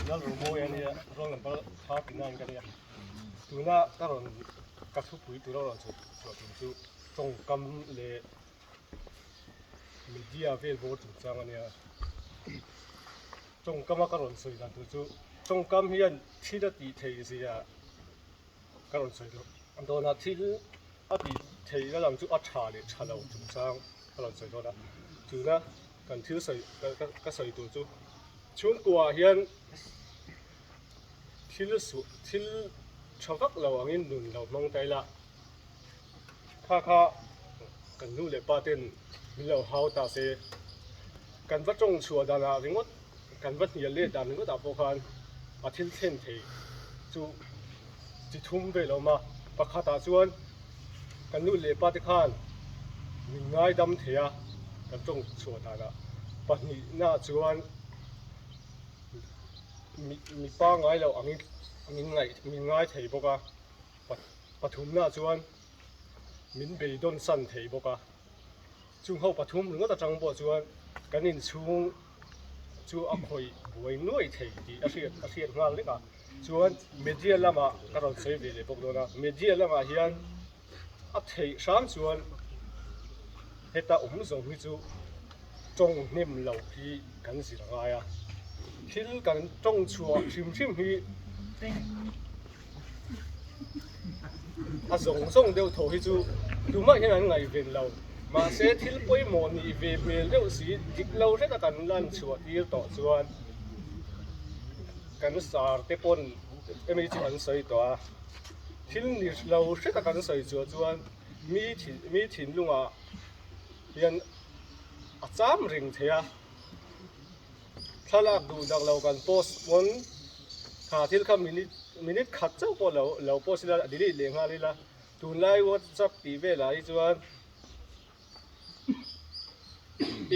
Lalrumawi a nia, roll number 39 ka nia. Tuna ka rawn ka thupui tura rawn chhuah chhuah tum chu tawngkam leh media vel bawr chungchang a nia. Tawngkama ka rawn sawi dan tur chu tawngkam hian thil a tih theih zia ka rawn sawi dawn a, thil a tih theihna lam chu a tha leh tha lo chungchang ka rawn sawi dawn a. Tuna kan thil sawi ka sawi tur chu chhungkuaah hian thil suh thil tha vak lo angin nun lo hmang ta ila kha kha kan nu leh pa ten min lo hau ta se kan va tawng chhuah danah ringawt kan va hnial let dan ringawt ah pawh khan a thil thlen thei chu chi thum vel a awm a pakhatah chuan kan nu leh pa te khan min ngaidam thei a kan tawng chhuah danah pahnihna chuan mi mi pangngai loh angin min ngaih min ngai thei bawk a pathumna chuan min beidawn san thei bawk a chung ho pathum ringawt atang pawh chuan kan inchhung chu a khawih buai nuai thei tih a hriat a hriat nghal vek a chuan media lamah ka rawn sawi ve leh bawk dawn a media lamah hian a theih hram chuan heta awm zawng hi chu tawng hnem loh hi kan zir a ngai a thil kan tawng chhuah hrim hrim hi a zawng zawng deuh tho hi chu tumah hian an ngaihven lo mahse thil pawimawh nih ve hmel deuh si dik lo hreta kan lan chhuah tir tawh chuan kan sar te pawn emi chu an sawi tawh a thil ni lo hreta kan sawi chhuah chuan mi thin mi thinlungah hian a cham reng thei a thlalak duh dak lo kan post pawn kha thil kha minute minute khat chauh pawh lo lo post ila delete leh nghal ila tunlai whatsapp tih velah hi chuan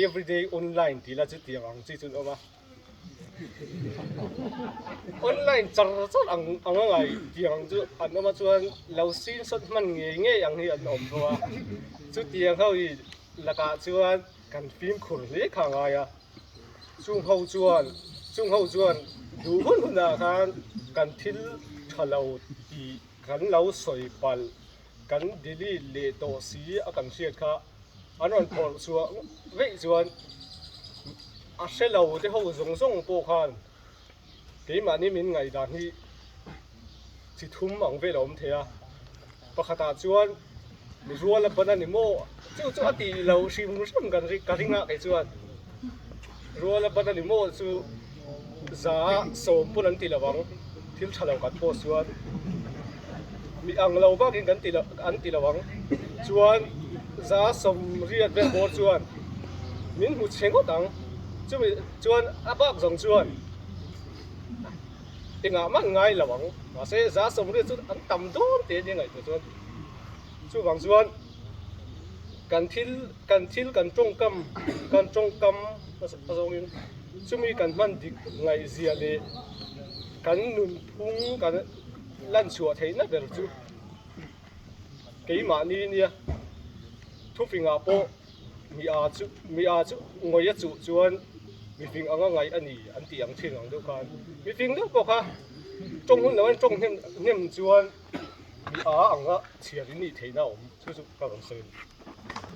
everyday online tih la chu tiang ang chi chu an awm a online char char ang ang a ngai tiang ang chu an awm a chuan lo screenshot hman ngei ngei ang hi an awm tho a chutiang ho hi lakah chuan kan fimkhur hle kha a ngai a chung ho chuan chung ho chuan duh hun hunah khan kan thil tha lo tih kan lo sawi palh kan delete leh tawh si a kan hriat kha an rawn phawrh chhuah veih chuan a hre lo te ho zawng zawng pawh khan keimahni min ngaihdan hi chi thum ang vel a awm thei a pakhatah chuan mi rual a ban a ni maw chu chu a tih loh hrim hrim kan ka ring a kei chuan rual a ban a ni maw chu za sawm pawn an ti lo ang thil tha lo kan post chuan mi ang lo bakin kan ti lo an ti lo ang chuan za sawmriat vel bawr chuan min hmu chhe ngawt ang chumi chuan a bak zawng chuan engah man ngai lo ang mahse za sawmriat chu an tam dawn teh nia ngaihtuah chuan chuvang chuan kan thil kan thil kan tawngkam kan tawngkam a zawngin chumi kan hman dik ngaihzia leh kan nunphung kan lan chhuah theihna ber chu keimahni nia thufingah pawh mi a chu mi a chu ngawi a chuh chuan mifing anga ngaih a ni an tih ang thin ang deuh khan mifing deuh pawh kha tawng hun lo an tawng hnem hnem chuan mi a anga chhiar in nih theihna a awm chu chu ka rawn sawi a ni.